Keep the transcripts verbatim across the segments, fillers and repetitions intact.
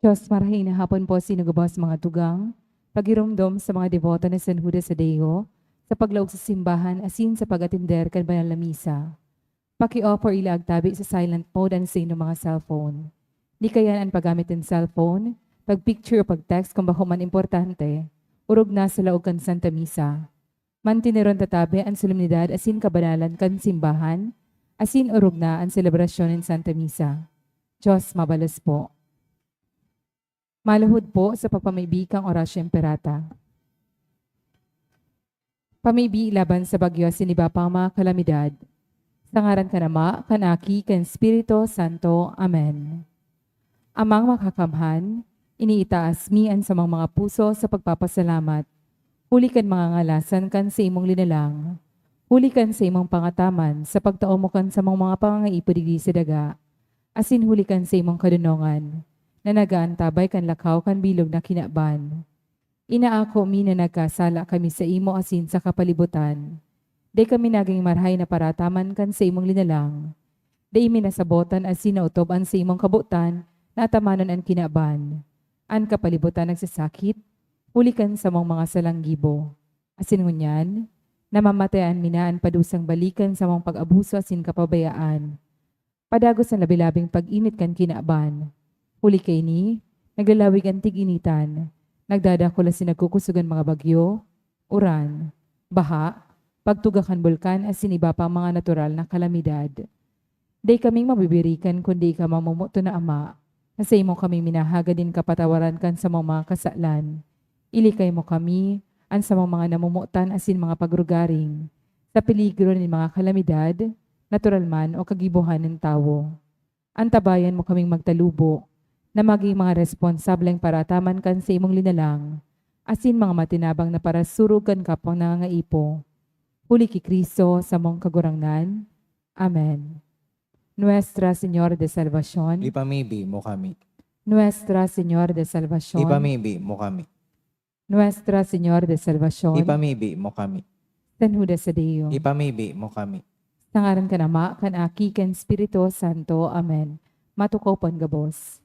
Diyos, marahay na hapon po sa inyo gabos mga tugang. Pagiromdom sa mga deboto ni San Judas Tadeo sa paglaog sa simbahan asin sa pag-atender kan banal na misa. Paki-off or ilaag tabi sa silent mode an sa inyong mga cellphone. Likayan an paggamit nin cellphone, pag-picture o pag-text kun bako man importante, orog na sa laog kan Santa Misa. Manteneron ta tabi an solemnidad asin kabanalan kan simbahan, asin orog na an selebrasyon nin Santa Misa. Diyos mabalos po. Maluhod po sa pagpamibi kan Oratio Imperata. Pamibi laban sa bagyo asin iba pang mga kalamidad. Sa ngaran kan Ama, kan Aki, kan Espiritu Santo. Amen. Amang Makakamhan, iniitaas mi an samong mga puso sa pagpapasalamat, huli kan mga ngalasan kan sa imong linalang, huli kan sa imong pangataman sa pagtao mo kan samong mga pangangaipo digdi sa daga, asin huli kan sa imong kadonongan, na nagaantabay kan lakaw kan bilog na kinaban. Inaako mi na nagkasala kami saimo asin sa kapalibutan. Dai kami nagin marahay na parataman kan saimong linalang. Dai mi nasabotan asin naotob an saimong kabotan na atamanon an kinaban. An kapalibutan nagsasakit, huli kan samong mga salang gibo. Asin ngunyan, namamatayan mi na an padusang balik kan samong pag-abuso asin kapabayaan. Padagos an labi-labing pag-init kan kinaban. Huli kaini, naglalawig an tig-initan, nagdadakul asin nagkukusog an mga bagyo, uran, baha, pagtuga kan bulkan asin iba pang mga natural na kalamidad. Dai kaming mabibirikan kundi ika, mamomoton na Ama, na saimo kami minahagad nin kapatawaran kan samong mga kasalan. Ilikay mo kami, an samong mga namomotan asin mga pagrugaring, sa peligro nin mga kalamidad, natural man o kagibohan nin tawo. Antabayan mo kaming magtalubo, na magin mga responsableng parataman kan saimong linalang, asin mga matinabang na parasurog kan kapwang nangangaipo. Huli ki Cristo, samong Kagurangnan. Amen. Nuestra Señor de Salvacion. Ipamibi mo kami. Nuestra Señor de Salvacion. Ipamibi mo kami. Nuestra Señor de Salvacion. Ipamibi mo kami. San Judas Tadeo. Ipamibi mo kami. Sa ngaran kan Ama, kan Aki, kan Espiritu Santo. Amen. Matukaw po an gabos.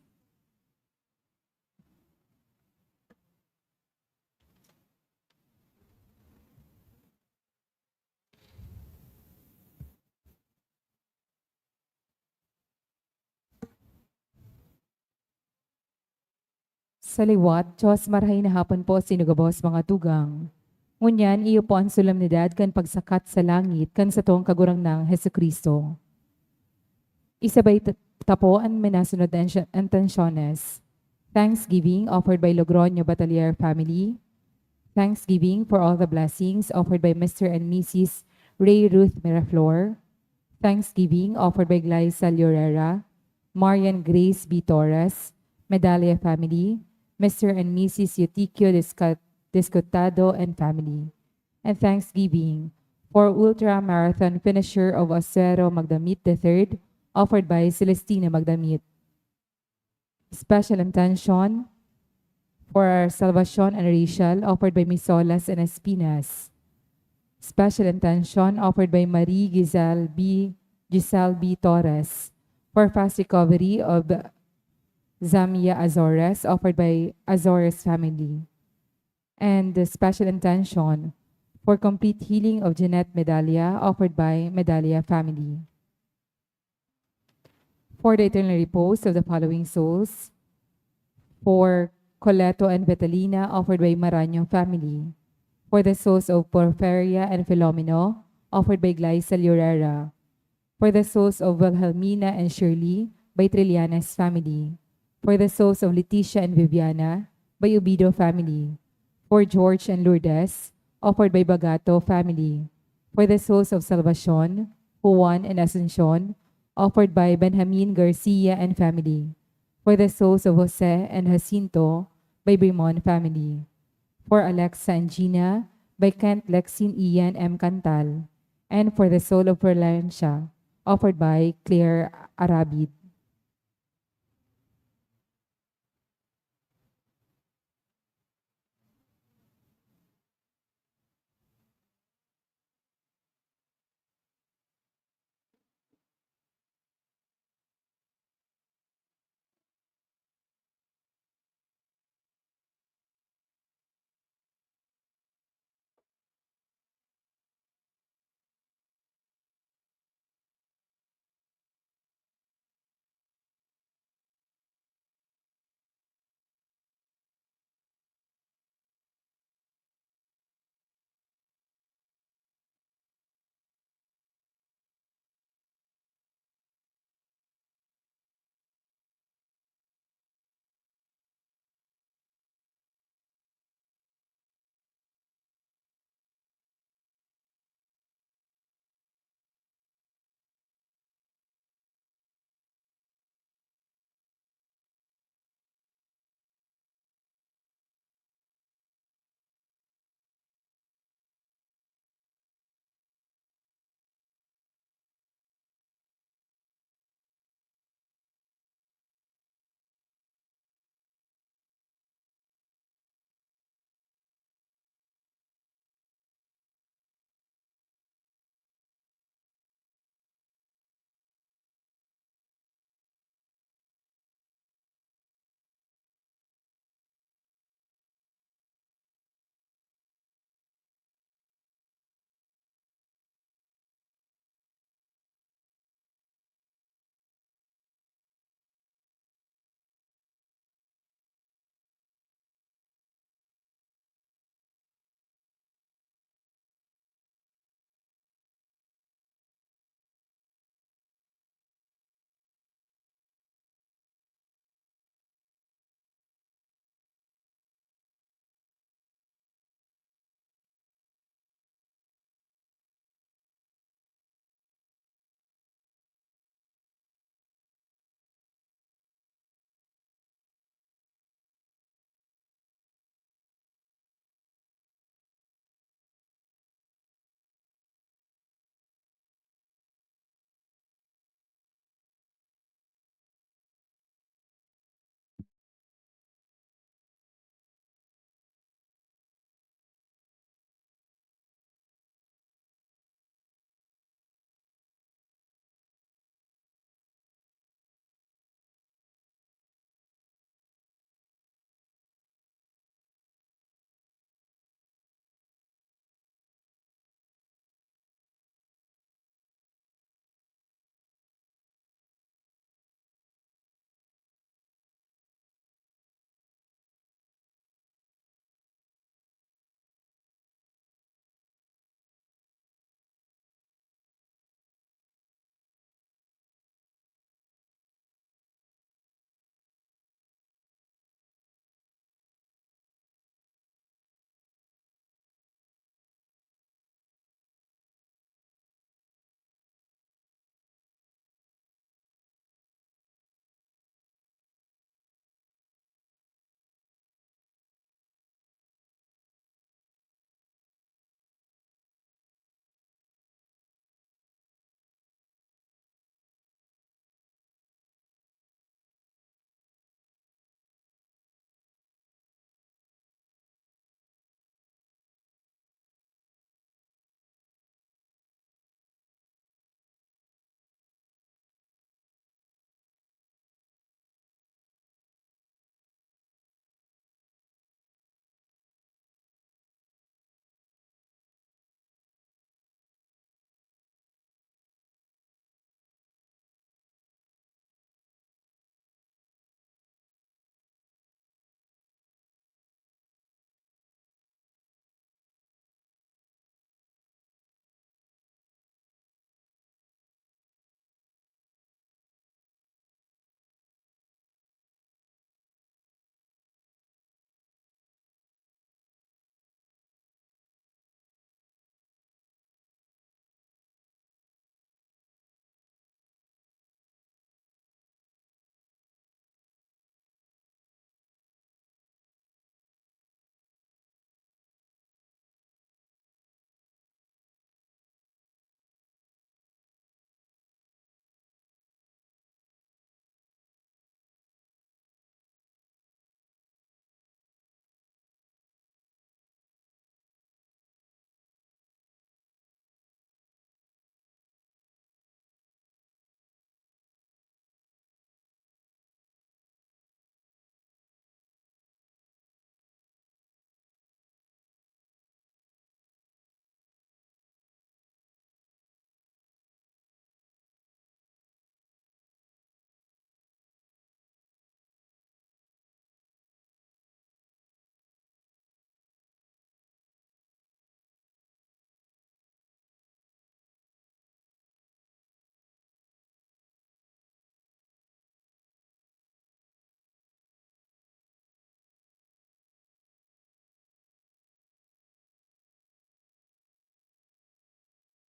Sa liwat, Diyos, marahay na hapon po sa inyo gabos, mga tugang. Ngunyan, iyo po an solemnidad kan pagsakat sa langit kan satong Kagurangnan Jesu-Cristo. Isabay ta, ta po an minasunod na ensya-, intensyones. Thanksgiving offered by Logroño Batalier family. Thanksgiving for all the blessings offered by Mister and Missus Ray Ruth Miraflor. Thanksgiving offered by Glyza Llorera, Marian Grace B. Torres, Medalla family, Mister and Missus Eutikio Desca-, Descotado and family. And thanksgiving for ultra marathon finisher of Osero Magdamit the third, offered by Celestina Magdamit. Special intention for our Salvacion and Rachel, offered by Miss Solas and Espinas. Special intention offered by Marie Giselle B, Giselle B Torres, for fast recovery of Zamia Azores, offered by Azores family. And the special intention for complete healing of Jeanette Medalla, offered by Medalla family. For the eternal repose of the following souls, for Coleto and Vetelina, offered by Maraño family. For the souls of Porferia and Filomeno, offered by Glyza Llorera. For the souls of Wilhelmina and Shirley, by Trillanes family. For the souls of Leticia and Viviana, by Ubido family. For George and Lourdes, offered by Bagato family. For the souls of Salvacion, Juan and Asuncion, offered by Benjamin Garcia and family. For the souls of Jose and Jacinto, by Brimon family. For Alexa and Gina, by Kent, Lexin, Ian M Cantal. And for the soul of Valencia, offered by Claire Arabid.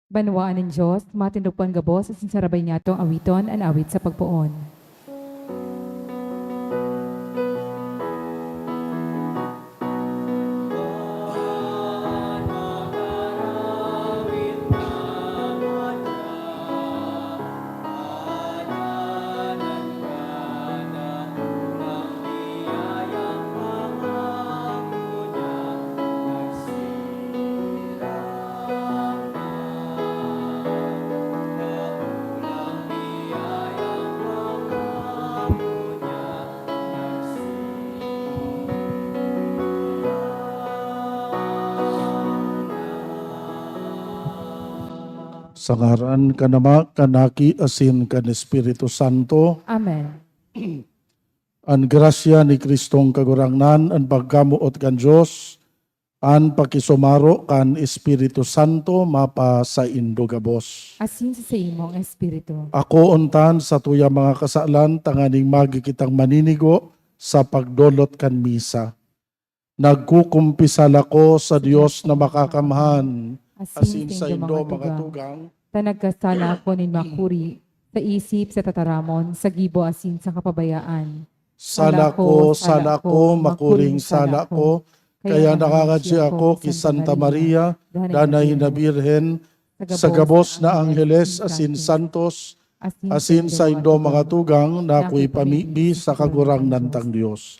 Banwaan nin Dios, matindog po an gabos asin sarabay niyatong awiton an awit sa pagpoon. Sa ngaran kan Ama, kan Aki, asin kan Espiritu Santo. Amen. An grasya ni Cristong Kagurangnan, an pagkamoot kan Dios, an pakisumaro kan Espiritu Santo mapasaindo gabos. Asin sa saimong espiritu. Ako untan sa tuyang mga kasalan tanganing magi kitang maninigo sa pagdolot kan misa. Nagkukumpisal ako sa Dios na makakamhan, asin saindo mga tugang, ta nagkasala ako nin makuri, sa isip, sa tataramon, sa gibo asin sa kapabayaan. Sala ko, sala ko, makuring sala ko, kaya nangangadya ako ki Santa Maria, danay na Birhen, sa gabos na angheles asin santos, asin saindo mga tugang na akoy pamibi sa Kagurangnan tang Dios.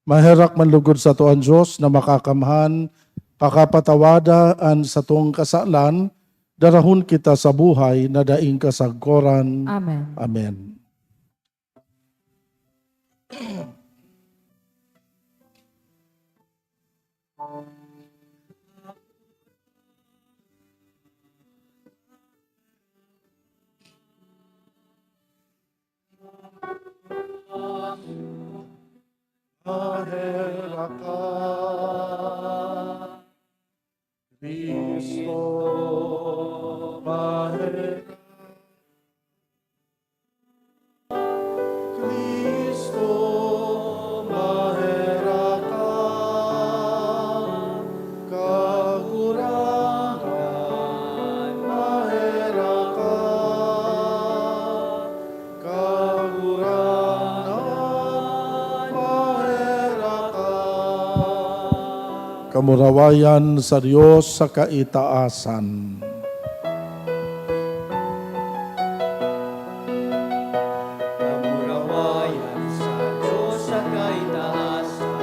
Maherak man lugod sato an Dios na makakamhan, pakapatawada an satong kasalan, darahon kita sa buhay na daing kasagkoran. Amen. Amen. Maherak ka, Cristo, maherak. Cristo, maherak ka. Kagurangnan, maherak ka. Kagurangnan, maherak ka. Kamurawayan sa Dios sa kaitaasan. Kamurawayan sa Dios sa kaitaasan,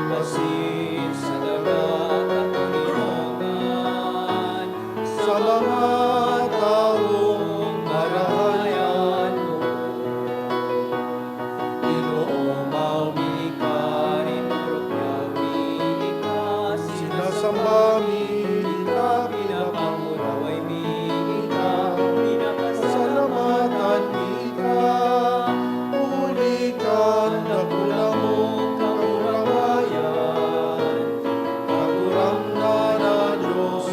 asin sa daga kapangilonan, sa mga tawong marahay an loob. Ginoo, maomi ika, rinorokyaw mi ika, sinasamba mi ika, pinapanguraway mi ika, pinapasalamatan mi ika, huli kan dakula mong kamurawayan. Kagurangnan na Dios,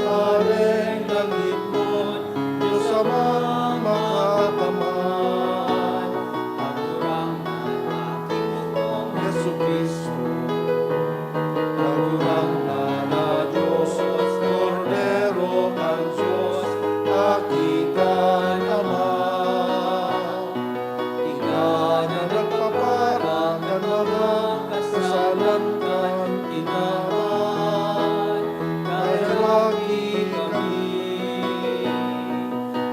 Hareng langitnon, Dios Amang makakamhan, Kagurangnan na Aki mong Jesu-Cristo, Kagurangnan na Dios, Kordero kan Dios, Aki kan Ama. Ika na nagpapara kan mga kasalan kan kinaban, kaheraki kami.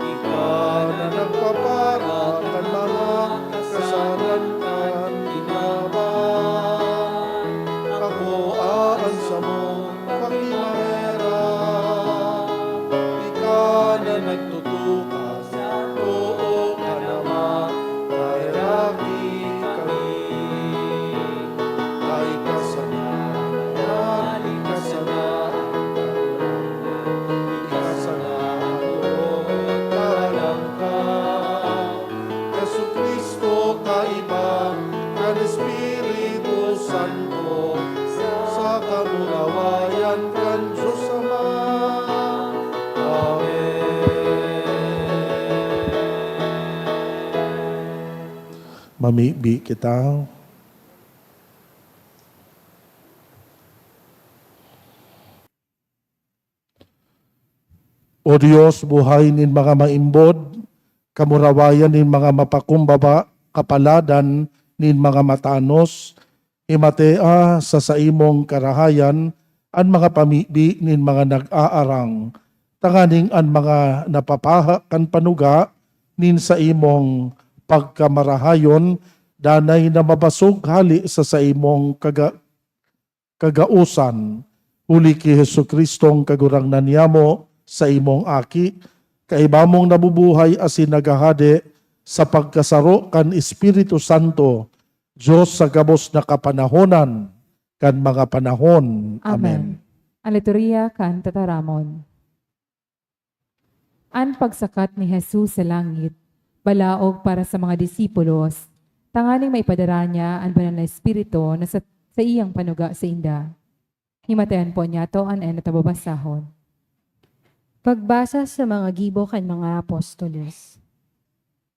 Ika na nagpapara kan mga kasalan kan kinaban, akoa an samong pakimaherak. Ika na nagtutukas Oo ka naman, kaheraki kami. Ay kasanaya, ay kasanaya, ikasanaya, talang ka. Jesu-Cristo, kaiba kan Espiritu Santo, sa kamurawayan kan Dios Ama. Amen. Mamibi kita. O Dios, buhay nin mga maimbod, kamurawayan nin mga mapakumbaba, kapaladan nin mga matanos, himatea sa saimong karahayan an mga pamibi nin mga nag-aarang, tanganing an mga napapaha kan panuga nin saimong pagkamarahayon danay na mabasog hali sa saimong kaga-, kagaosan, huli ki Jesu-Cristong Kagurangnan niyamo, saimong Aki, kaiba mong nabubuhay asin naghahade sa pagkasaro kan Espiritu Santo, Dios sa gabos na kapanahonan kan mga panahon. Amen. Amen. Ang liturhiya kan tataramon. An pagsakat ni Jesus sa langit, balaog para sa mga disipulos, tanganing maipadara niya an Banal na Espiritu na sa, saiyang panuga sainda. Himatean po niyato an enot na babasahon. Pagbasa sa mga gibo kan mga apostoles.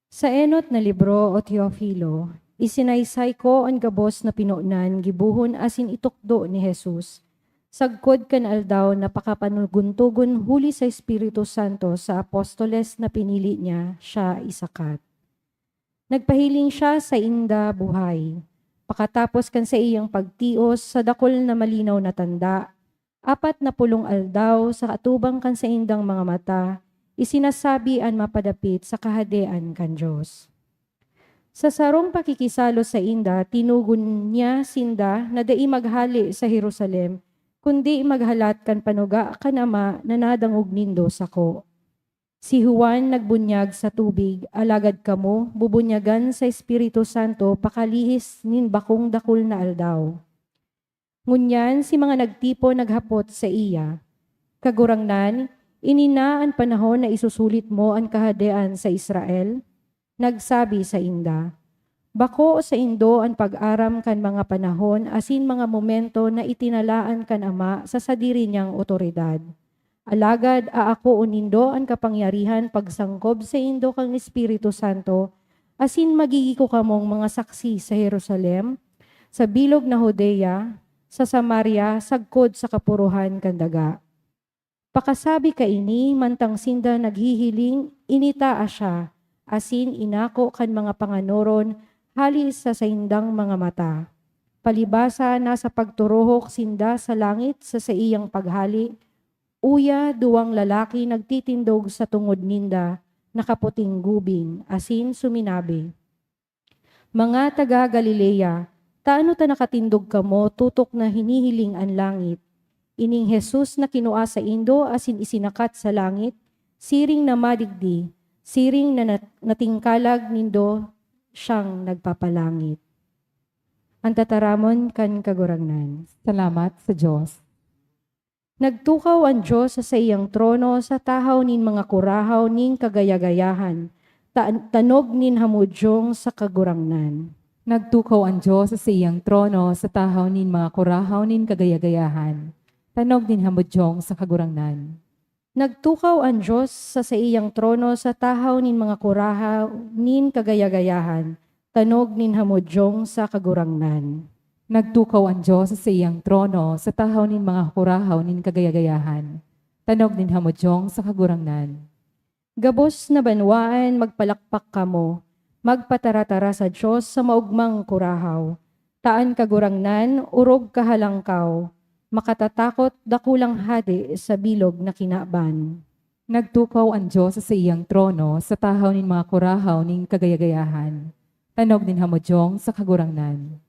Sa enot na libro, O Teofilo, isinaysay ko an gabos na pinonan, gibohon asin itukdo ni Jesus, sagkod kan aldaw na pakapanugon-tugon huli sa Espiritu Santo sa apostoles na pinili niya siya isakat. Nagpahiling siya sainda buhay. Pakatapos kan saiyang pagtios sa dakul na malinaw na tanda, apat na pulong aldaw sa atubang kan saindang mga mata, isinasabi an mapadapit sa Kahadean kan Dios. Sa sarong pakikisalo sainda, tinugon niya sinda na dai maghale sa Jerusalem, kundi maghalat kan panuga kan Ama na nadangog nindo sako. Si Juan nagbunyag sa tubig, alagad kamo bubunyagan sa Espiritu Santo pakalihis nin bakong dakul na aldaw. Ngunyan si mga nagtipon naghapot saiya, "Kagurangnan, ini na an panahon na isusulit mo an kahadean sa Israel?" Nagsabi sainda, "Bako saindo an pag-aram kan mga panahon asin mga momento na itinalaan kan Ama sa sadiri niyang awtoridad. Alagad aakoon nindo an kapangyarihan pagsangkob saindo kan Espiritu Santo, asin magigiko kamong mga saksi sa Jerusalem, sa bilog na Judea, sa Samaria, sagkod sa kapurohan kan daga." Pakasabi kaini, mantang sinda naghihiling, initaa siya, asin inako kan mga panganoron hale sa saindang mga mata. Palibasa na sa pagturuhok sinda sa langit sa saiyang paghale, uya, duwang lalaki nagtitindog sa tungod ninda, nakaputing gubing, asin suminabi, "Mga taga Galilea, taano ta nakatindog kamo tutok na hinihiling an langit? Ining Jesus na kinua saindo asin isinakat sa langit, siring na madigdi, siring na nat-, natingkalag nindo siyang nagpapalangit." An tataramon kan Kagurangnan. Salamat sa Dios. Nagtukaw an Dios sa saiyang trono sa tahaw nin mga kurahaw nin kagayagayahan, ta-, tanog nin hamudyong sa Kagurangnan. Nagtukaw an Dios sa saiyang trono sa tahaw nin mga kurahaw nin kagayagayahan, tanog nin hamudyong sa Kagurangnan. Nagtukaw an Dios sa saiyang trono sa tahaw nin mga kurahaw nin kagayagayahan, tanog nin hamudyong sa Kagurangnan. Nagtukaw an Dios sa saiyang trono sa tahaw nin mga kurahaw nin kagayagayahan, tanog nin hamudyong sa Kagurangnan. Gabos na banwaan, magpalakpak kamo, magpataratara sa Dios sa maogmang kurahaw, ta an Kagurangnan orog kahalangkaw, makatatakot, dakulang hade sa bilog na kinaban. Nagtukaw an Dios sa saiyang trono sa tahaw nin mga kurahaw nin kagayagayahan, tanog nin hamudyong sa Kagurangnan.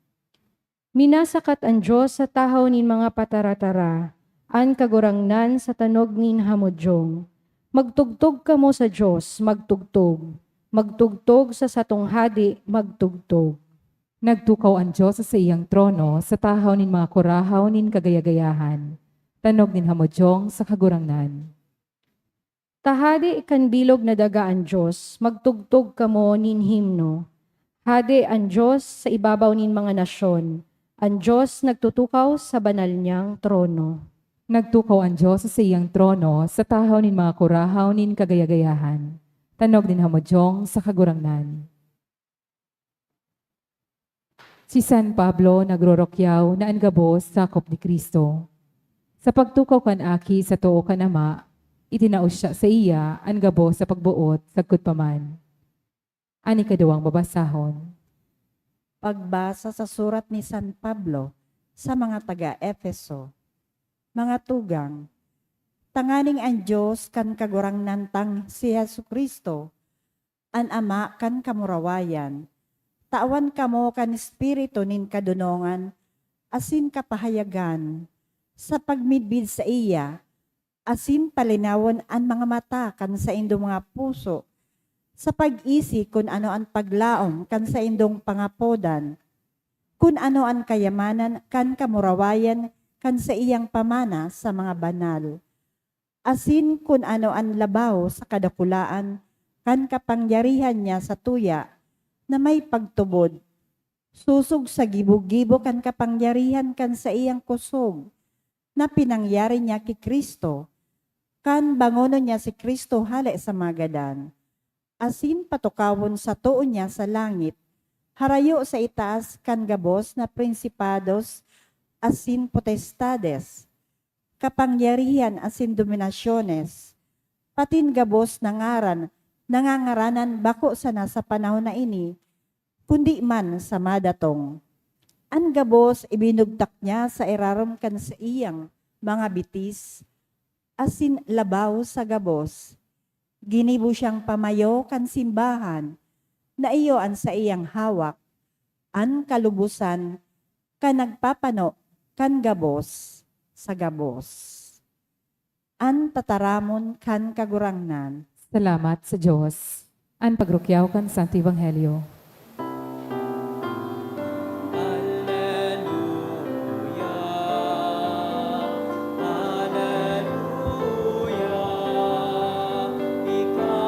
Minasakat an Dios sa tahaw nin mga pataratara, an Kagurangnan sa tanog nin hamudyong. Magtugtog kamo sa Dios, magtugtog. Magtugtog sa satong Hade, magtugtog. Nagtukaw an Dios sa saiyang trono sa tahaw nin mga kurahaw nin kagayagayahan, tanog nin hamudyong sa Kagurangnan. Ta hade kan bilog na daga an Dios, magtugtog kamo nin himno. Hade an Dios sa ibabaw nin mga nasyon, an Dios nagtutukaw sa banal niyang trono. Nagtukaw an Dios sa saiyang trono sa tahaw nin mga kurahaw nin kagayagayahan, tanog nin hamudyong sa Kagurangnan. Si San Pablo nagrorokyaw na an gabos sakop ni Cristo. Sa pagtukaw kan Aki sa too kan Ama, Itinao siya saiya an gabos sa pagboot sagkod pa man. An ikaduwang babasahon. Pagbasa sa surat ni San Pablo sa mga taga-Efeso. Mga tugang, tanganing an Dios kan Kagurangnan tang si Jesu-Cristo, an Ama kan kamurawayan, tawan kamo kan espiritu nin kadonongan asin kapahayagan sa pagmidbid saiya, asin palinawon an mga mata kan saindong mga puso sa pag-isi kun ano an paglaom kan saindong pangapodan, kun ano an kayamanan kan kamurawayan kan saiyang pamana sa mga banal, asin kun ano an labaw sa kadakulaan kan kapangyarihan niya sa tuya na may pagtubod, sosog sa gibo-gibo kan kapangyarihan kan saiyang kusog, na pinangyari niya ki Cristo, kan bangonon niya si Cristo hale sa mga gadan, asin patukawon sa too niya sa langit, harayo sa itaas kan gabos na prinsipados asin potestades, kapangyarihan asin dominasyones, patin gabos na ngaran na ngangaranan bako sana sa panahon na ini, kundi man sa madatong. An gabos ibinugtak niya sa irarom kan saiyang mga bitis, asin labaw sa gabos, ginibo siyang pamayo kan simbahan na iyo an saiyang hawak, an kalubosan kan nagpapano kan gabos sa gabos. An tataramon kan Kagurangnan. Salamat sa Dios. An pagrukyaw kan Santo Ebanghelyo. Aleluya, aleluya, ika,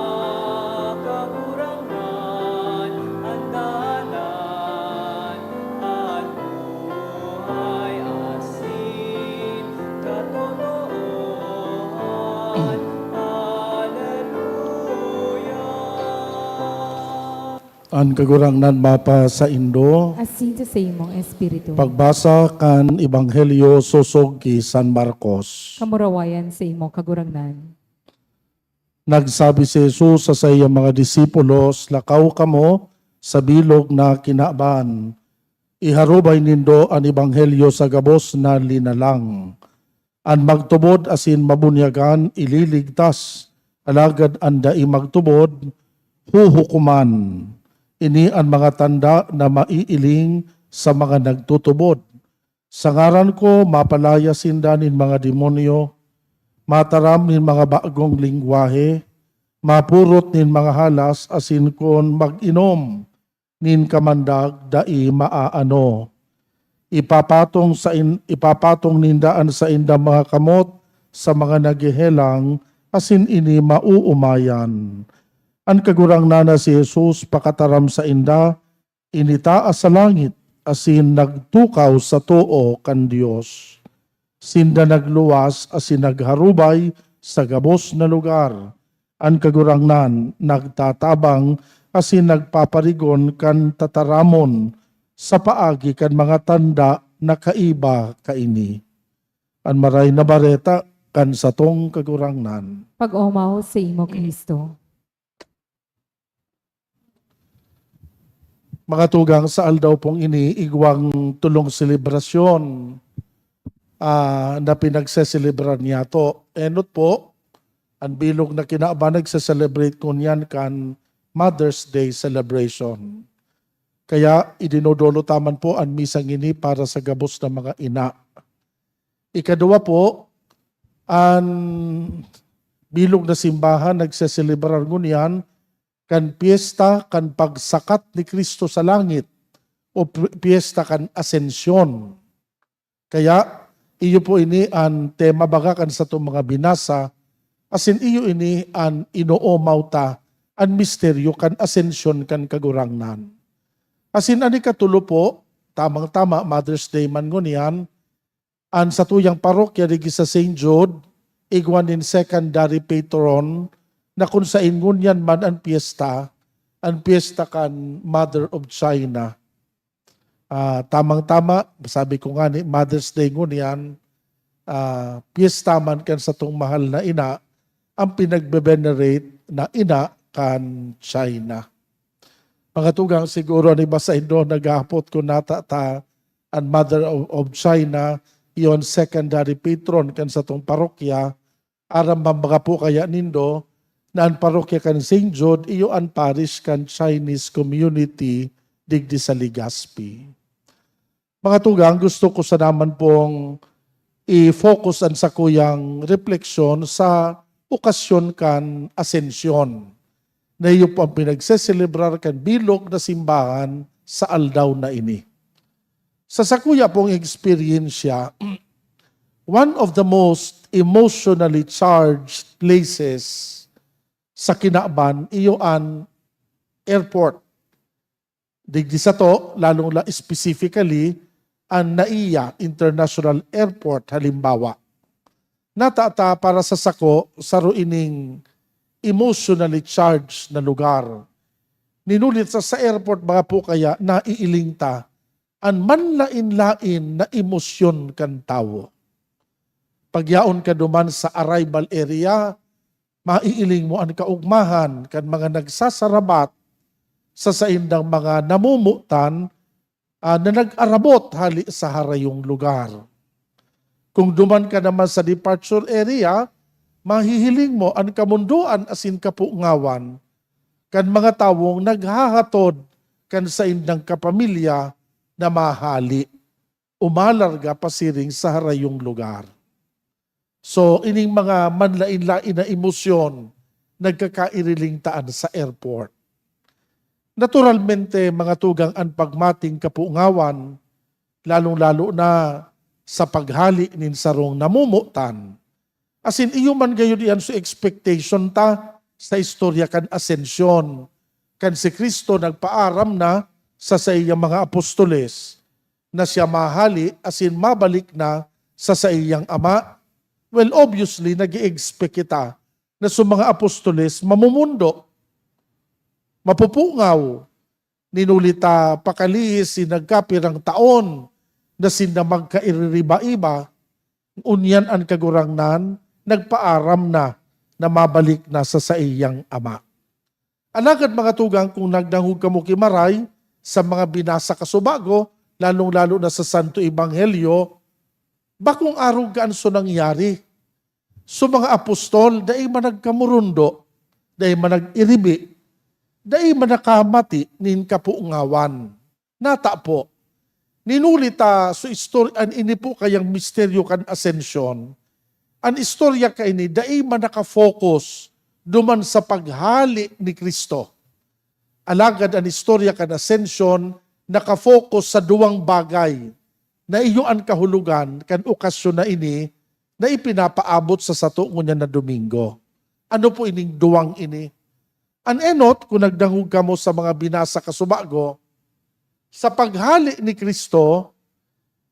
Kagurangnan, an dalan, an buhay, asin katotoohan. Aleluya. An Kagurangnan mapasaindo. Asin sa saimong espiritu. Pagbasa kan Ebanghelyo sosog ki San Marcos. Kamurawayan sa imo, Kagurangnan. Nagsabi si Jesus sa saiyang mga disipulos, "Lakaw kamo sa bilog na kinaban. Iharubay nindo an ebanghelyo sa gabos na linalang. An magtubod asin mabunyagan ililigtas, alagad an dai magtubod, huhukoman. Ini an mga tanda na maiiling sa mga nagtutubod. Sa ngaran ko, mapalaya sinda nin mga demonyo, mataram nin mga bagong lengwahe, mapurot nin mga halas, asin kun mag-inom nin kamandag, dai maaano. Ipapatong sa in-, ipapatong ninda an saindang mga kamot sa mga naghehelang, asin ini maoomayan." An Kagurangnan na si Jesus pakataram sainda, initaas sa langit asin nagtukaw sa too kan Dios. Sinda nagluwas asin nagharubay sa gabos na lugar. An Kagurangnan nagtatabang asin nagpaparigon kan tataramon sa paagi kan mga tanda na kaiba kaini. An Maray na Bareta kan satong Kagurangnan. Pag-omaw sa imo, Cristo. Mga tugang, sa aldaw pong ini, igwang tolong selebrasyon, ah, na pinagseselebrar niyato. Enot po, an bilog na kinaban nagse-celebrate ngunyan kan Mother's Day celebration. Kaya idinodolo ta man po an misang ini para sa gabos na mga ina. Ikaduwa po, an bilog na simbahan nagseselebrar ngunyan kan piyesta kan pagsakat ni Cristo sa langit o pi-, piyesta kan Asensyon. Kaya, iyo po ini an tema baga kan satong mga binasa, asin iyo ini an inoomaw ta, an misteryo kan Asensyon kan Kagurangnan. Asin an ikatulo po, tamang-tama, Mother's Day man ngunyan, an satuyang parokya digdi sa Saint Jude, igwa nin secondary patron, na kun saen ngunyan man an piyesta, an piyesta kan Mother of China. Ah, tamang-tama, sabi ko ngani, Mother's Day ngunyan, ah, piyesta man kan satong mahal na ina, ang pinagbe-venerate na ina kan China. Mga tugang, siguro an iba saindo naghahapot kun nata ta an Mother of, of China, iyo an secondary patron kan satong parokya. Aram ba mga po kaya nindo na an parokya kan Saint Jude, iyo an parish kan Chinese community digdi sa Legazpi? Mga tugang, gusto ko sana man pong i-focus an sakuyang refleksyon sa okasyon kan Asensyon, na iyo po ang pinagseselebrar kan bilog na simbahan sa aldaw na ini. Sa sakuya pong eksperyensya, one of the most emotionally charged places sa kinaban, iyo an airport. Digdi sato, lalong la specifically, an NAIA International Airport, halimbawa. Nata ta para sa sako, saro ining emotionally charged na lugar. Ninulit sa, sa airport, mga po kaya, naiiling ta an manlain-lain na emosyon kan tawo. Pagyaon ka duman sa arrival area, maiiling mo an kaogmahan kan mga nagsasarabat sa saindang mga namomotan, ah, na nag-arabot hali sa harayong lugar. Kung duman ka naman sa departure area, mahihiling mo an kamondoan asin kapungawan kan mga tawong naghahatod kan saindang kapamilya na mahali o malarga pasiring sa harayong lugar. So, ining mga manlain-lain na emosyon, nagkakairiling taan sa airport. Naturalmente, mga tugang, an pagmating kapungawan, lalong-lalo na sa paghali nin sarong namomotan. Asin iyo man gayod iyan sa expectation ta sa istorya kan Asensyon, kan si Cristo nagpaaram na sa saiyang mga apostoles na siya mahali asin mabalik na sa saiyang Ama. Well, obviously, nag-e-expect kita na sa mga apostoles mamumundo, mapupungaw, ninuli ta pakalihis si nagkapirang taon na sinda magkaiririba-iba, ngunyan an Kagurangnan nagpaaram na na mabalik na sa saiyang Ama. Alagad, mga tugang, kung nagdangog kamo ki maray sa mga binasa kasubago, lalong-lalo na sa Santo Ebanghelyo, bakong arog kan so nangyari. So, mga apostol, dai man nagkamurundo, dai man nag-iribi, dai man nakamati nin kapungawan. Nata po, ninuli ta so istor-, an ini po kayang misteryo kan Asensyon. An istorya kaini dai man naka-focus duman sa paghali ni Cristo. Alagad an istorya kan Asensyon naka-focus sa duwang bagay na iyo an kahulogan kan okasyon na ini na ipinapaabot sa sato ngunyan na Domingo. Ano po ining duwang ini? An enot, kung nagdangog kamo sa mga binasa kasubago, sa paghali ni Cristo,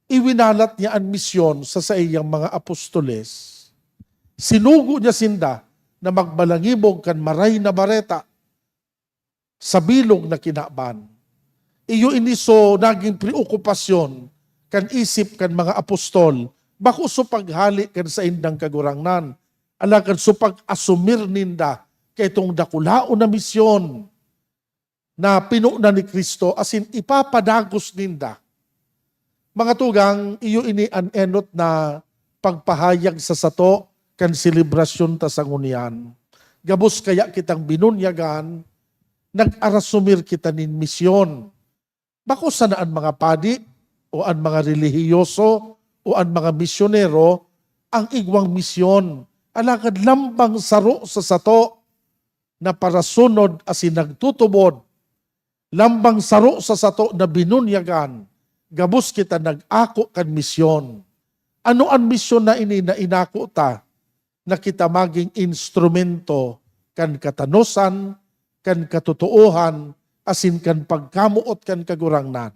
iwinalat niya an misyon sa saiyang mga apostoles. Sinugo niya sinda na magbalangibog kan Maray na Bareta sa bilog na kinaban. Iyo ini so nagin preokupasyon kan isip kan mga apostol, bako so paghali kan saindang Kagurangnan, alagad so pag-asumir ninda kaitong dakulaon na misyon na pinunan ni Cristo asin ipapadagos ninda. Mga tugang, iyo ini an enot na pagpahayag sa sato kan selebrasyon ta sa ngunyan. Gabos kaya kitang binunyagan, nag-arasumir kita nin misyon. Bako sana an mga padi o an mga relihiyoso o an mga misyonero ang igwang misyon, alagad lambang saro sa sato na parasunod asin nagtutubod, lambang saro sa sato na binunyagan, gabos kita nag-ako kan misyon. Ano an misyon na ini na inako ta? Na kita magin instrumento kan katanosan, kan katotoohan, asin kan pagkamoot kan Kagurangnan.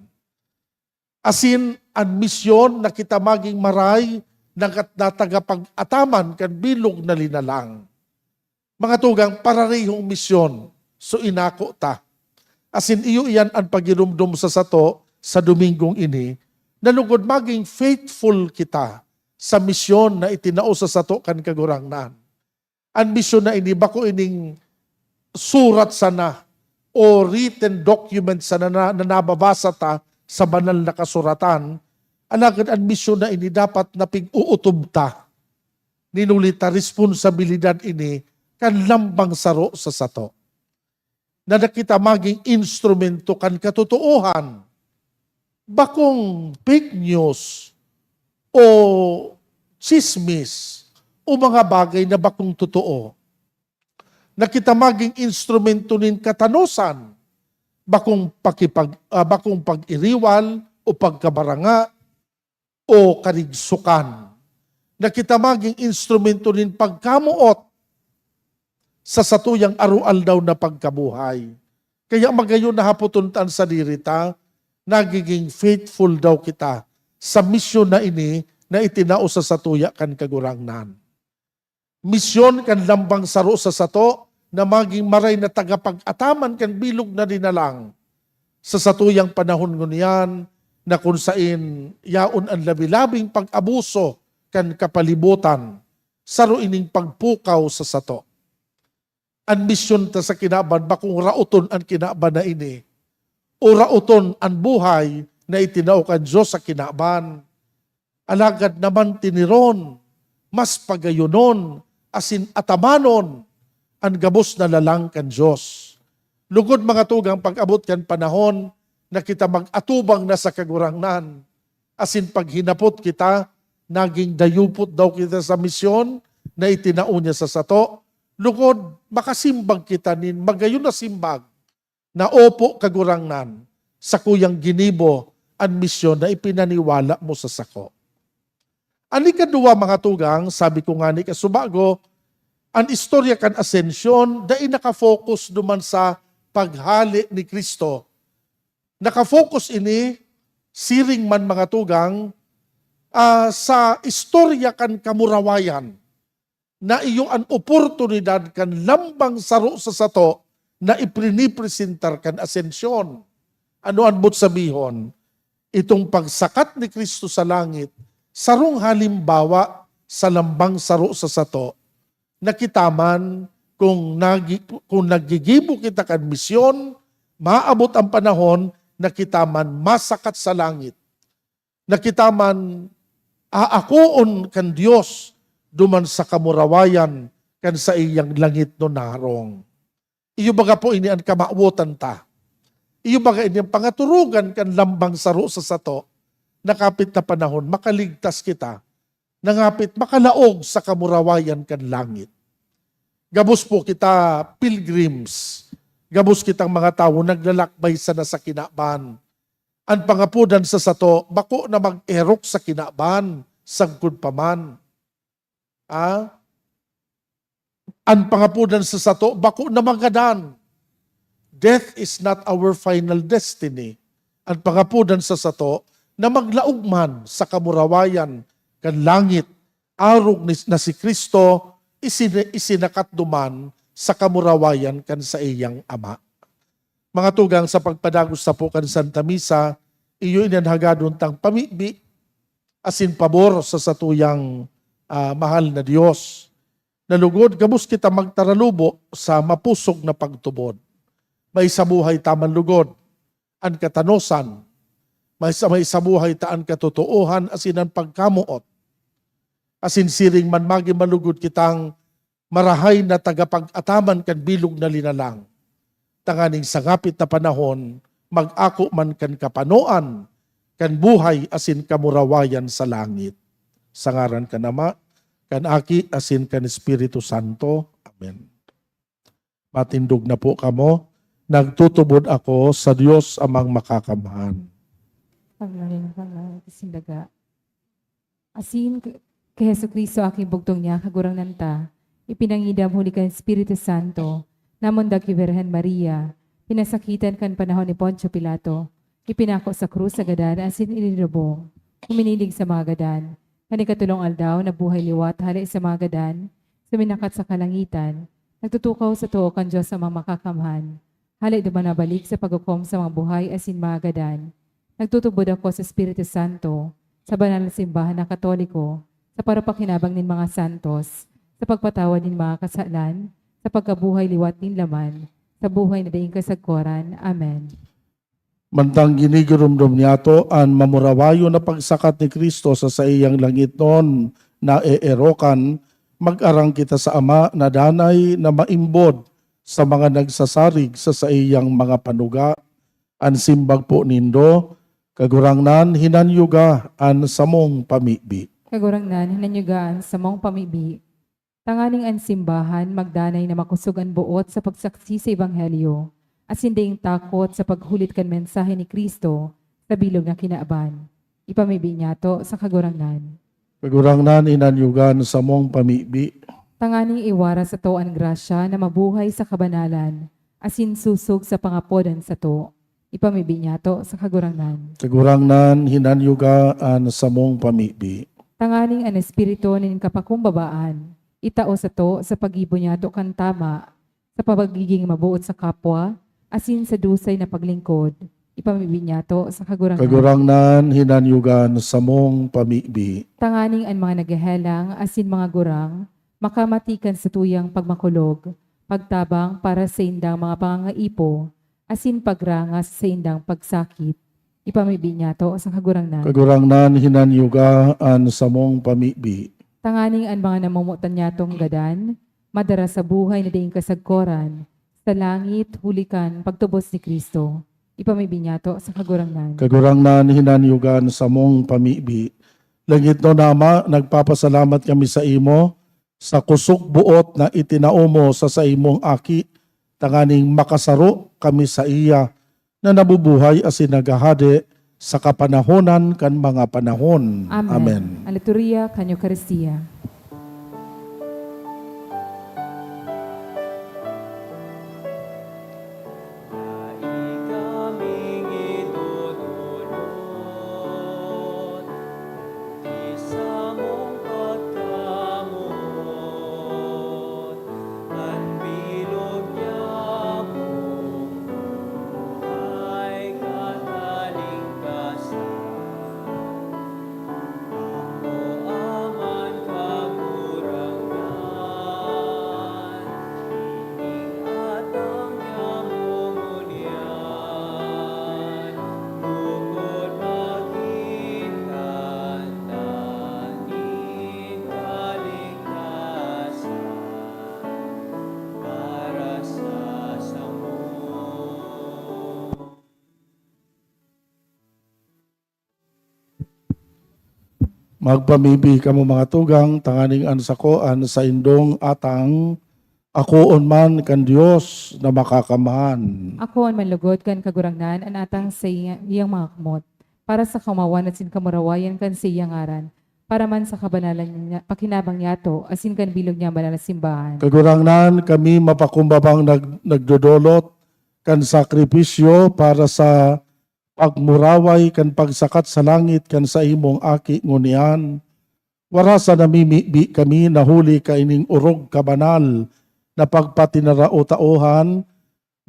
Asin an misyon na kita magin maray na kat-, na tagapag-ataman kan bilog na linalang. Mga tugang, pararehong misyon so inako ta. Asin iyo iyan an pagiromdom sa sato sa Domingong ini, na lugod magin faithful kita sa misyon na itinao sa sato kan Kagurangnan. An misyon na ini, bako ining surat sana o written document sana na, na nababasa ta sa banal na kasuratan, alagad an misyon na ini dapat na pig-uutob ta. Nin huli ta, responsabilidad ini kan lambang saro sa sato, na kita magin instrumento kan katotoohan, bakong fake news o tsismis o mga bagay na bakong totoo, na kita magin instrumento nin katanosan, bakong pakipag-, ah, bakong pag-iriwal o pagkabaranga o karigsukan, na kita magin instrumento nin pagkamoot sa satuyang aroaldaw na pagkabuhay. Kaya magayon na hapoton ta an sadiri ta, nagiging faithful daw kita sa misyon na ini na itinao sa satuya kan Kagurangnan. Misyon kan lambang saro sa sato na magin maray na tagapag-ataman kan bilog na linalang sa satuyang panahon ngunyan, na kun sain yaon an labi-labing pag-abuso kan kapalibutan, saro ining pagpukaw sa sato. An misyon ta sa kinaban, bakong raoton an kinaban na ini, o raoton an buhay na itinao kan Dios sa kinaban. Alagad naman tiniron, mas pagayonon, asin atamanon an gabos na lalang kan Dios. Lugod, mga tugang, pag-abot kan panahon na kita mag-atubang na sa Kagurangnan, asin paghinapot kita, naging dayupot daw kita sa misyon na itinao niya sa sato. Lugod, makasimbag kita nin magayon na simbag na, "Opo, Kagurangnan, sakuyang ginibo an misyon na ipinaniwala mo sa sako." An ikaduwa, mga tugang, sabi ko ngani kasubago, an istorya kan Ascension dai nakafocus duman sa paghale ni Cristo. Nakafocus ini, siring man, mga tugang, ah, sa istorya kan kamurawayan, na iyo an oportunidad kan lambang saro sa sato na iprinipresentar kan Ascension. Ano an boot sabihon? Itong pagsakat ni Cristo sa langit, sarong halimbawa sa lambang saro sa sato, na kita man, kung nagi-, kung naggigibo kita kan misyon, maabot an panahon na kita man masakat sa langit, na kita man aakoon kan Dios duman sa kamurawayan kan saiyang langitnon na harong. Iyo baga po ini an kamawotan ta. Iyo baga ini an pangaturugan kan lambang saro sa sato, na kapit na panahon makaligtas kita, na ngapit makalaog sa kamurawayan kan langit. Gabos po kita pilgrims, gabos kitang mga tawo naglalakbay sana sa kinaban. An pangapodan sa sato, bako na mag-erok sa kinaban, sagkod pa man. Ah? An pangapodan sa sato, bako na magadan. Death is not our final destiny. An pangapodan sa sato, na maglaog man sa kamurawayan kan langit, arog ni, na si Cristo, isin-, isinakat duman sa kamurawayan kan saiyang Ama. Mga tugang, sa pagpadagos sapo kan Santa Misa, iyo ini an hagadon tang pamibi asin pabor sa satuyang, ah, mahal na Dios. Na lugod, gabos kita magtaralubo sa mapusog na pagtubod. May sa buhay ta man lugod an katanosan, may sa, may sa buhay ta an katotoohan asin an pagkamoot. Asin siring man, magin malugod kitang marahay na tagapag-ataman kan bilog na linalang, tanganing sa ngapit na panahon, mag-ako man kan kapanoan kan buhay asin kamurawayan sa langit. Sa ngaran kan Ama, kan Aki, asin kan Espiritu Santo. Amen. Matindog na po kamo. Nagtutubod ako sa Dios Amang Makakamhan. Paglaling ka na, sindaga. Asin k-, ki Jesu-Cristo, aking bugtong niya, Kagurangnan ta, ipinangidam huli kan Espiritu Santo, namundag ki Birhen Maria, pinasakitan kan panahon ni Poncio Pilato, ipinako sa krus sa gadan asin inilubong, huminiling sa mga gadan. Kan ikatolong aldaw, nabuhay liwat hale sa mga gadan, suminakat sa kalangitan, nagtutukaw sa too kan Dios Amang Makakamhan. Hale duman nabalik sa paghukom sa mga buhay asin mga gadan. Nagtutubod ako sa Espiritu Santo, sa banal na simbahan na Katoliko, sa parapakinabang nin mga santos, sa pagpatawad nin mga kasalan, sa pagkabuhay liwat nin laman, sa buhay na daing kasagkoran. Amen. Mantang ginigiromdom niyato an mamurawayon na pagsakat ni Cristo sa saiyang langitnon na eerokan, mag-arang kita sa Ama na danay na maimbod sa mga nagsasarig sa saiyang mga panuga. An simbag po nindo, "Kagurangnan, hinanyuga an samong pamibi." Kagurangnan, hinanyuga an samong pamibi. Tanganing an simbahan magdanay na makosog an boot sa pagsaksi sa ebanghelyo, asin daing takot sa paghulit kan mensahe ni Cristo sa bilog na kinaban. Ipamibi niyato sa Kagurangnan. Kagurangnan, hinanyuga an samong pamibi. Tanganing iwara sato an grasya na mabuhay sa kabanalan, asin sosog sa pangapodan sato. Ipamibi niyato sa Kagurangnan. Kagurangnan, hinanyuga an samong pamibi. Tanganing an espiritu nin kapakumbabaan itao sato sa paggibo niyato kan tama, sa pagigin maboot sa kapwa, asin sa dusay na paglingkod. Ipamibi niyato sa Kagurangnan. Kagurangnan, hinanyuga an samong pamibi. Tanganing an mga naghehelang asin mga gurang makamati kan satuyang pagmakulog, pagtabang para saindang mga pangangaipo, asin pagranga sa saindang pagsakit. Ipamibi niyato sa Kagurangnan. Kagurangnan, hinanyuga an samong pamibi. Tanganing an mga namomotan niyatong gadan madara sa buhay na daing kasagkoran sa langit, huli kan pagtubos ni Cristo. Ipamibi niyato sa Kagurangnan. Kagurangnan, hinanyuga an samong pamibi. Langitnon na Ama, nagpapasalamat kami sa imo sa kosog boot na itinao mo sa saimong Aki, tanganing makasaro kami saiya na nabubuhay asin naghahade sa kapanahonan kan mga panahon. Amen. Amen. An liturhiya kan Eukaristia. Dai kaming idodolot, digdi samong pagkamoot, an bilog niyakong buhay katalingkasan. Akoa man, Kagurangnan, ining atang niamo ngunyan, bukod magin kanta nin kaligtasan para sa samo. Magpamibi kamo, mga tugang, tanganing an sako an saindong atang akoon man kan Dios na Makakamhan. Akoon man logod kan Kagurangnan an atang sa iya-, iyang mga kamot, para sa kaomawan asin kamurawayan kan saiyang ngaran, para man sa kabanalan niya, pakinabang niyato, asin kan bilog niyang banal na simbahan. Kagurangnan, kami mapakumbabang nag-, nagdodolot kan sakripisyo para sa pagmuraway kan pagsakat sa langit kan saimong Aki ngunyan. Wara sa namimibi kami na huli kaining orog kabanal na pagpatinarao-taohan,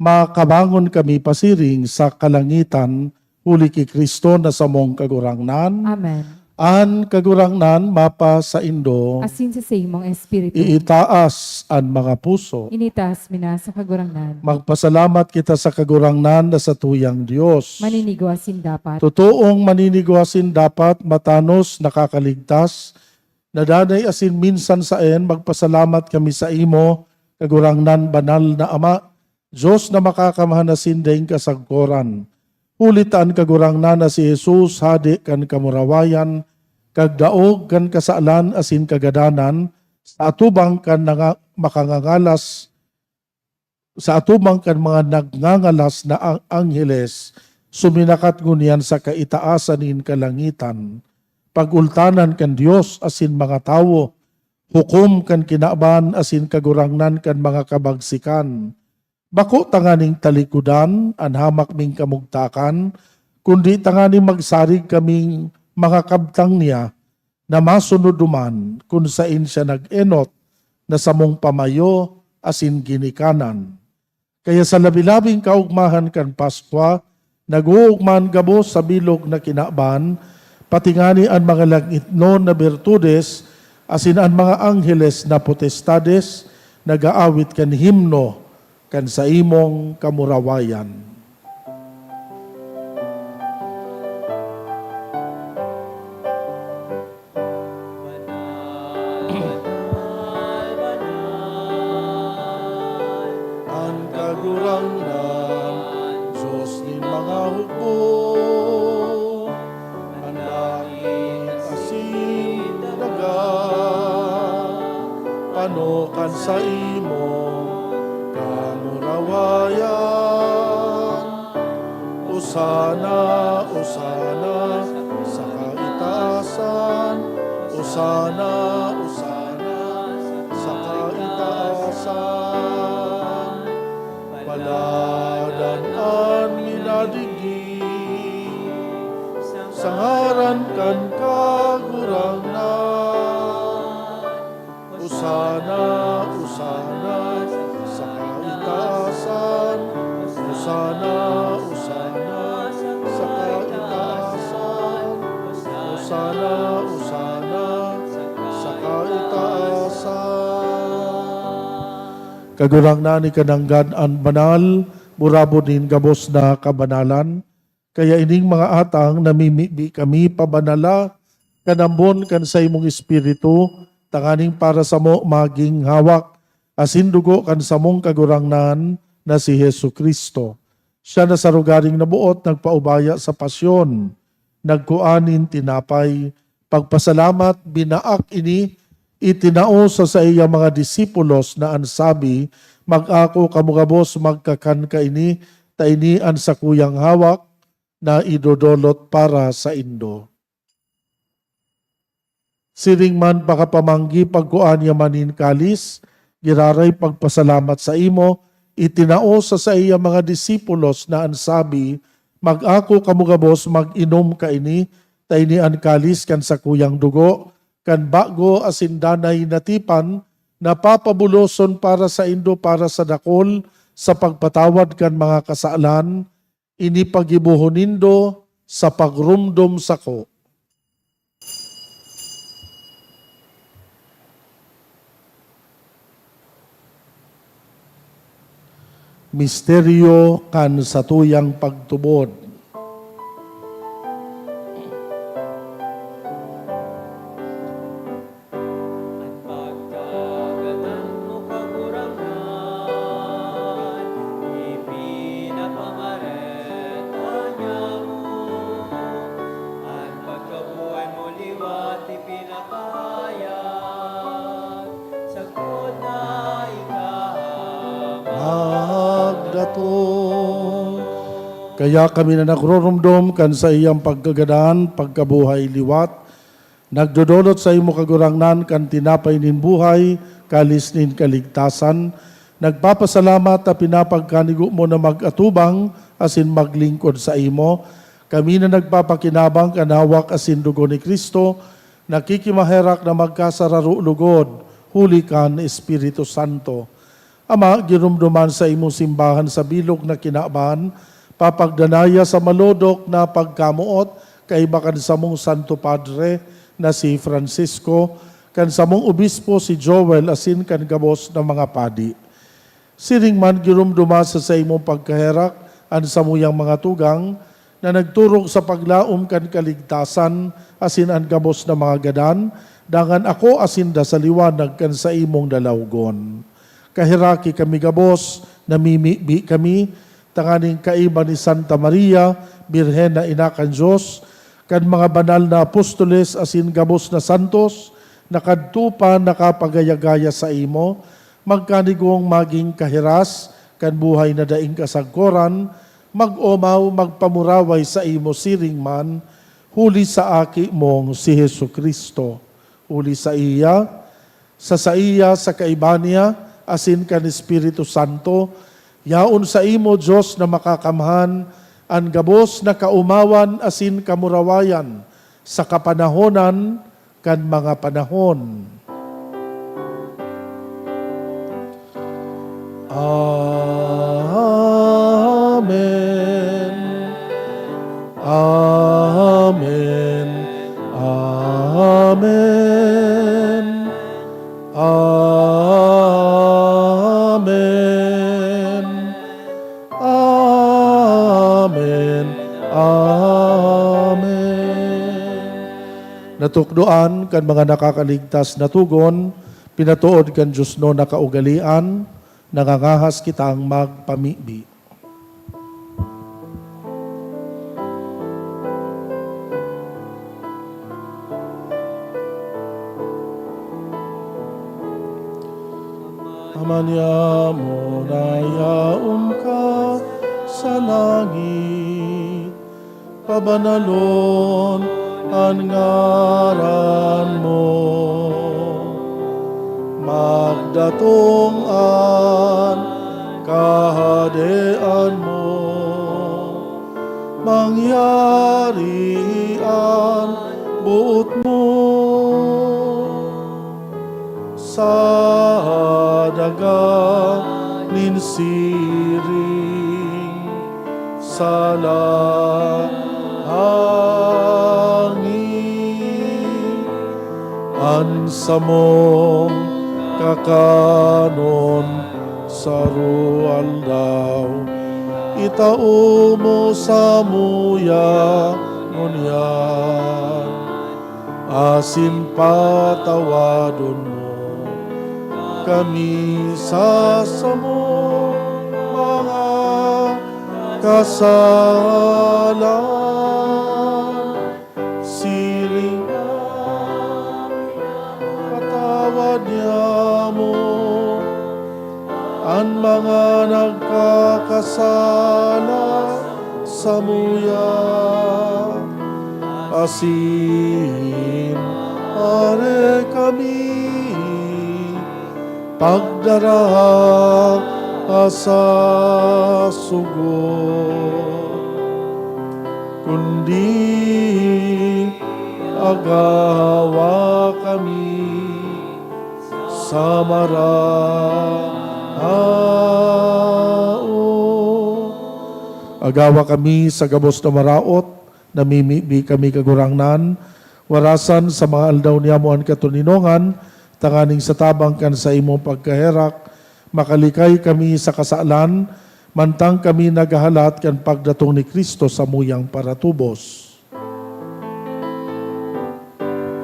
makabangon kami pasiring sa kalangitan, huli ki Cristo na samong Kagurangnan. Amen. An Kagurangnan mapasaindo. Asin sa saimong espiritu. Iitaas an mga puso. Initaas mi na sa Kagurangnan. Magpasalamat kita sa Kagurangnan na satuyang Dios. Maninigo asin dapat. Totoong maninigo asin dapat, matanos, nakakaligtas, na danay asin minsan saen, magpasalamat kami saimo, Kagurangnan, banal na Ama, Dios na Makakamhan asin daing kasagkoran. Huli ta an Kagurangnan na si Jesus, Hade kan kamurawayan, kagdaog kan kasalan asin kagadanan, sa atubang kan nanga-, makangangalas, sa atubang kan mga nagngangalas na ang-, angheles, suminakat ngunyan sa kaitaasan nin kalangitan. Pag-ultanan kan Dios asin mga tawo, hukom kan kinaban asin kagurangnan kan mga kabagsikan. Bako tanganing talikodan an hamak ming kamugtakan, kundi tanganing magsarig kaming mga kabtang niya na masunod duman kun saen siya nag-enot na samong pamayo asin ginikanan. Kaya sa labi-labing kaogmahan kan Paskwa, nag-oogma an gabos sa bilog na kinaban, pati ngani an mga langitnon na birtudes, asin an mga angheles na potestades nag-aawit kan himno kan saimong kamurawayan. An Kagurangnan, Dios nin mga hukbo, an langit asin daga, pano kan saimong kamurawayan. Osana, Osana sa kaitaasan. Osana, Osana sa kaitaasan. Paladan an minadigdi sa ngaran kan Kagurangnan. Osana, Osana sa kaitaasan. Osana, Osana sa kaitaasan. Osana, Osana sa kaitaasan. Kagurangnan, ika nanggad an banal, burabod nin gabos na kabanalan. Kaya ining mga atang namimibi kami pabanala kan ambon kan saimong Espiritu, tanganing para samo magin hawak asin dugo kan samong Kagurangnan na si Jesu-Cristo. Siya na sa rogaring naboot nagpaubaya sa pasyon, nagkua nin tinapay, pagpasalamat, binaak ini, itinao sa saiyang mga disipulos na an sabi, "Mag-ako kamo gabos, magkakan kaini, ta ini an sakuyang hawak na idodolot para saindo." Siring man pakapamanggi, pagkua niya man nin kalis, giraray pagpasalamat saimo, itinao sa saiyang mga disipulos na an sabi, "Mag-ako kamo gabos, mag-inom kaini, ta ini an kalis kan sakuyang dugo, kan bago asin danay na tipan, na papabuloson para saindo, para sa dakul, sa pagpatawad kan mga kasalan. Ini paggibohon nindo sa pagromdom sako." Misteryo kan satuyang pagtubod. An pagkagatan mo, Kagurangnan, ipinapamareta niamo. An pagkabuhay mo liwat ipinapahayag, sagkod na ika magdatong. Kaya kami na nagroromdom kan saiyang pagkagadan, pagkabuhay liwat, nagdodolot saimo, Kagurangnan, kan tinapay nin buhay, kalis nin kaligtasan, nagpapasalamat ta pinapagkanigo mo na mag-atubang asin maglingkod saimo. Kami na nagpapakinabang kan hawak asin dugo ni Cristo, nakikimaherak na magkasararo lugod huli kan Espiritu Santo. Ama, giromdoman sa imong simbahan sa bilog na kinaban, papagdanaya sa malodok na pagkamoot kaiba kan samong Santo Padre na si Francisco, kan samong obispo si Joel, asin kan gabos na mga padi. Siring man, giromdoma sa saimong pagkaherak an samuyang mga tugang na nagturog sa paglaom kan kaligtasan asin an gabos na mga gadan, dangan akoa sinda sa liwanag kan saimong lalawgon. Kaheraki kami gabos, namimibi kami, tanganing kaiba ni Santa Maria, Birhen na Ina kan Dios, kan mga banal na apostoles asin gabos na santos, na kadto pa nakapagaya-gaya saimo, magkanigong magin kahiras kan buhay na daing kasagkoran, mag-omaw, magpamuraway saimo siring man, huli sa Aki mong si Jesu-Cristo. Huli saiya, sa saiya, sa kaiba niya, asin kan Espiritu Santo, yaon saimo, Dios na Makakamhan, an gabos na kaomawan asin kamurawayan, sa kapanahonan kan mga panahon. Amen. Amen. Amen. Amen. Amen. Natukdoan kan mga nakakaligtas na togon, pinatood kan diosnon na kaugalean, nangangahas kitang magpamibi. Ama niamo na yaon ka sa langit, pabanalon an ngaran mo. Magdatong an kahadean mo. Mangyari an boot mo sa daga nin siring sa langit. An samong kakanon sa aroaldaw, itao mo samuya ngunyan, asin patawadon mo kami sa samong mga kasalan, siring na pinapatawad niamo an mga nagkakasala samuya, asin pare kami pagdara sa sugo, kundi agawa kami sa maraot. Agawa kami sa gabos na maraot, namimibi kami, Kagurangnan, warasan sa mga aldaw niyamo an katoninongan, tanganing sa tabang kan saimong pagkaherak, makalikay kami sa kasalan, mantang kami naghahalat kan pagdatong ni Cristo samuyang paratubos.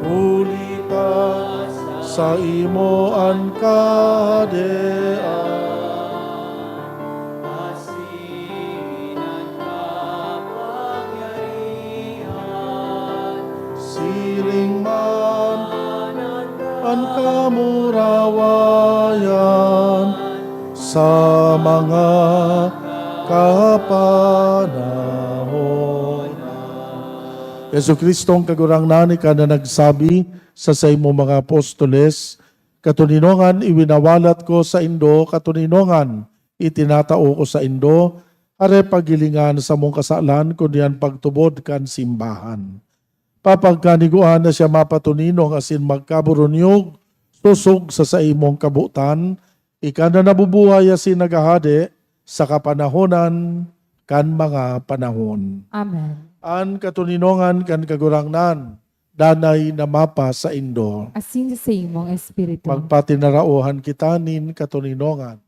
Huli ta saimo an kahadean, asin an kapangyarihan, siring man an kamurawayan sa mga kapanahon. Jesu-Cristong Kagurangnan, ika na nagsabi sa saimong mga apostoles, "Katoninongan, iwinawalat ko saindo, katoninongan, itinatao ko saindo, hare paghilingan samong kasalan, kundi an pagtubod kan simbahan." Papagkanigoan na siya mapatoninong asin magkaburunyog sosog sa saimong kabotan, ika na nabubuhay asin naghahade sa kapanahonan kan mga panahon. Amen. An katoninongan kan Kagurangnan danay na mapa saindo. Asin sa saimong espiritu. Pagpatinaraohan kita nin katoninongan.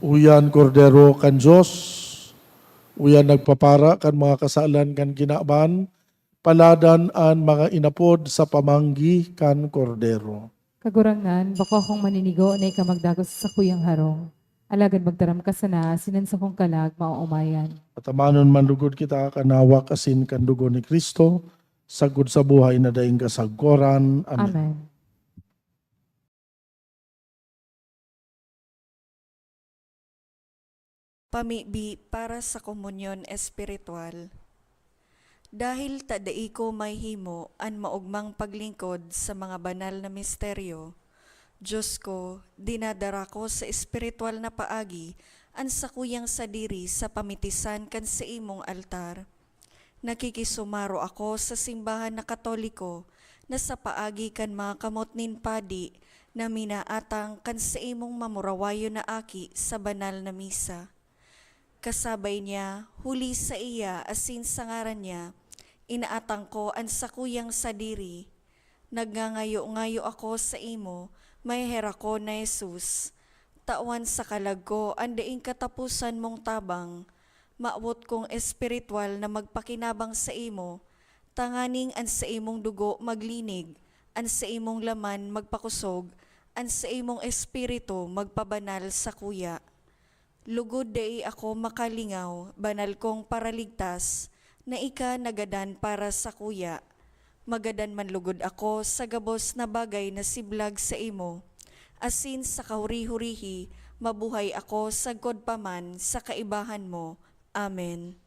Uyan, Kordero kan Dios, uyan nagpapara kan mga kasalan kan kinaban, paladan an mga inapod sa pamanggi kan Kordero. Kagurangnan, bako akong maninigo na ika magdagos sa sakuyang harong, alagad magtaram ka sana asin an sakong kalag maoomayan. Patamanon man lugod kita kan hawak asin kan dugo ni Cristo, sagkod sa buhay na daing kasagkoran. Amen. Amen. Pamibi para sa komunyon espiritual. Dahil ta dai ko mahihimo an maogmang paglingkod sa mga banal na misteryo, Diyos ko, dinadara ko sa espiritual na paagi an sakuyang sadiri sa pamitisan kan saimong altar. Nakikisumaro ako sa simbahan na Katoliko na sa paagi kan mga kamot nin padi na minaatang kan saimong mamurawayon na aki sa banal na misa. Kasabay niya, huli saiya asin sa ngaran niya, inaatang ko an sakuyang sadiri. Nagngangayo-ngayo ako saimo, maheherakon na Jesus. Tawan sa kalag ko an daing kataposan mong tabang. Mawot kong espiritual na magpakinabang saimo, tanganing an saimong dugo maglinig, an saimong laman magpakosog, an saimong espiritu magpabanal sakuya. Lugod dai ako makalingaw, banal kong Paraligtas, na ika nagadan para sakuya. Magadan man lugod ako sa gabos na bagay na siblag saimo, asin sa kahuri-hurihi mabuhay ako sagkod pa man sa kaibahan mo. Amen.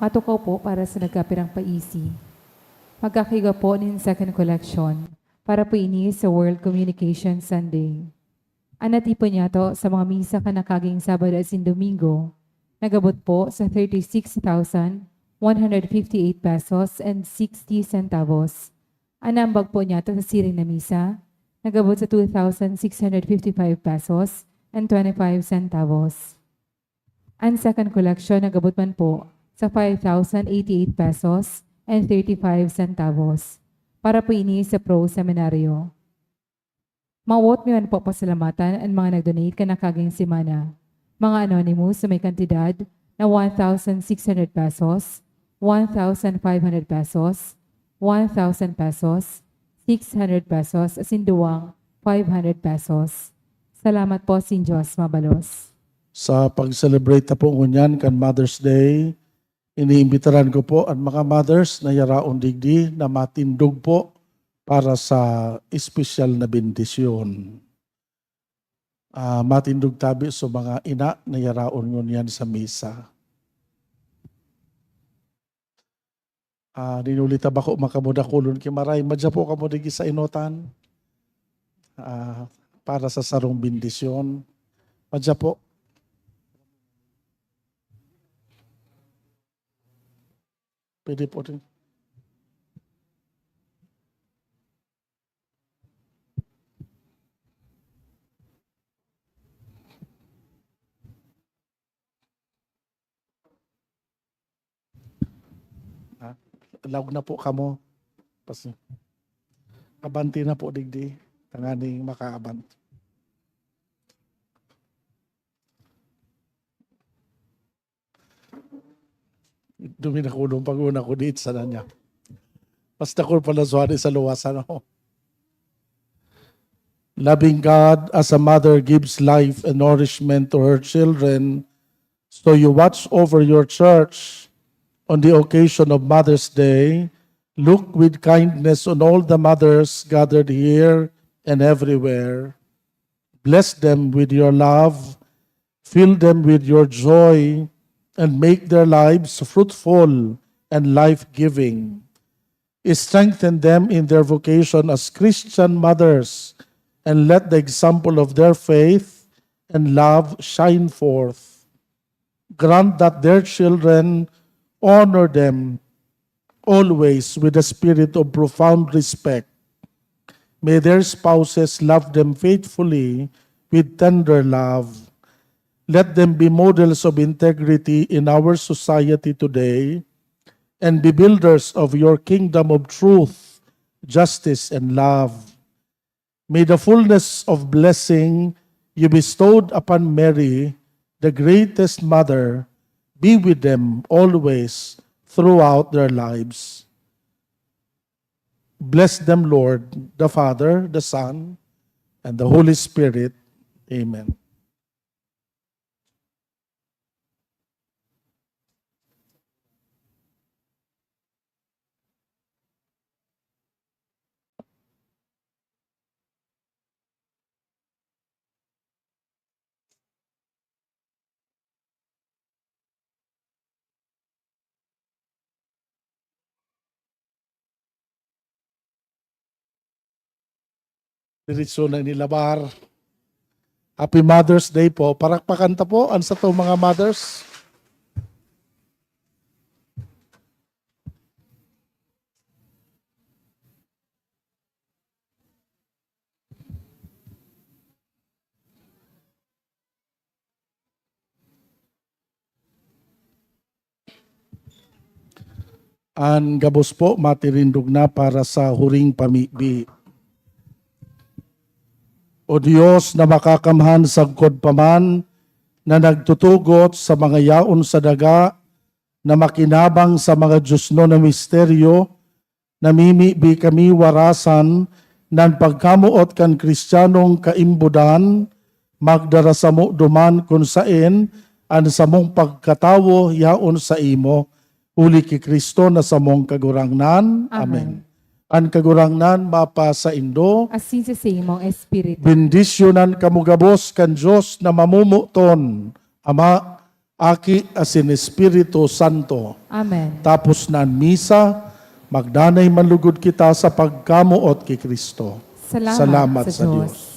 Matukaw po para sa nagkapirang paisi. Magkakaigwa po nin second collection para po ini sa World Communication Sunday. An natipon niyato sa mga misa kan nakaging Sabado asin Domingo, nag-abot po sa thirty-six thousand one hundred fifty-eight pesos and sixty centavos. An naambag po niyato sa siring na misa, nag-abot sa two thousand six hundred fifty-five pesos and twenty-five centavos. An second collection nag-abot man po sa five thousand eighty-eight pesos and thirty-five centavos. Para po ini sa Pro Seminario. Mawot mi man po pasalamatan an mga nag-donate kan nakaging semana. Mga anonymous na may kantidad na one thousand six hundred pesos, one thousand five hundred pesos, one thousand pesos, six hundred pesos, asin duwang five hundred pesos. Salamat po, sin Dios mabalos. Sa pag-celebrate ta po ngunyan kan Mother's Day, iniimbitaran ko po an mga mothers na yaraon digdi na matindog po para sa espesyal na bendisyon. Ah, matindog tabi sa mga ina na yaraon ngunyan sa misa. Ah, dinuli ta bako man kamo dakulon ki Maray. Madya po kamo digdi sa enotan, ah, para sa sarong bendisyon. Madya po. Pwede po din. Ha? Laog na po kamo. Pas-, abante na po digdi. Tanganing makaaban. Duminakulon pag-una ko diit sana niya. Mas dakul pala suhani sa luwas, ano? Loving God, as a mother gives life and nourishment to her children, so you watch over your church on the occasion of Mother's Day. Look with kindness on all the mothers gathered here and everywhere. Bless them with your love, fill them with your joy, and make their lives fruitful and life-giving. Strengthen them in their vocation as Christian mothers, and let the example of their faith and love shine forth. Grant that their children honor them always with a spirit of profound respect. May their spouses love them faithfully with tender love. Let them be models of integrity in our society today and be builders of your kingdom of truth, justice, and love. May the fullness of blessing you bestowed upon Mary, the greatest mother, be with them always throughout their lives. Bless them, Lord, the Father, the Son, and the Holy Spirit. Amen. Diretso na nilabar. Happy Mother's Day po. Parakpakan ta po an satong mga mothers. An gabos po matirindog na para sa huring pamibi. O Dios na makakamhan, sagkod pa man na nagtutugot sa mga yaon sa daga na makinabang sa mga diosnon na misteryo, namimibi kami warasan na an pagkamoot kan Cristianong kaimbodan magdara samo duman kun saen an samong pagkatawo yaon saimo, huli ki Cristo na samong Kagurangnan. Amen. Amen. An Kagurangnan mapasaindo. Asin sa saimong espiritu. Bendisyonan kamo gabos kan Dios na mamomoton, Ama, Aki, asin Espiritu Santo. Amen. Tapos na an misa, magdanay man lugod kita sa pagkamoot ki Cristo. Salamat Salamat sa sa Dios. Dios.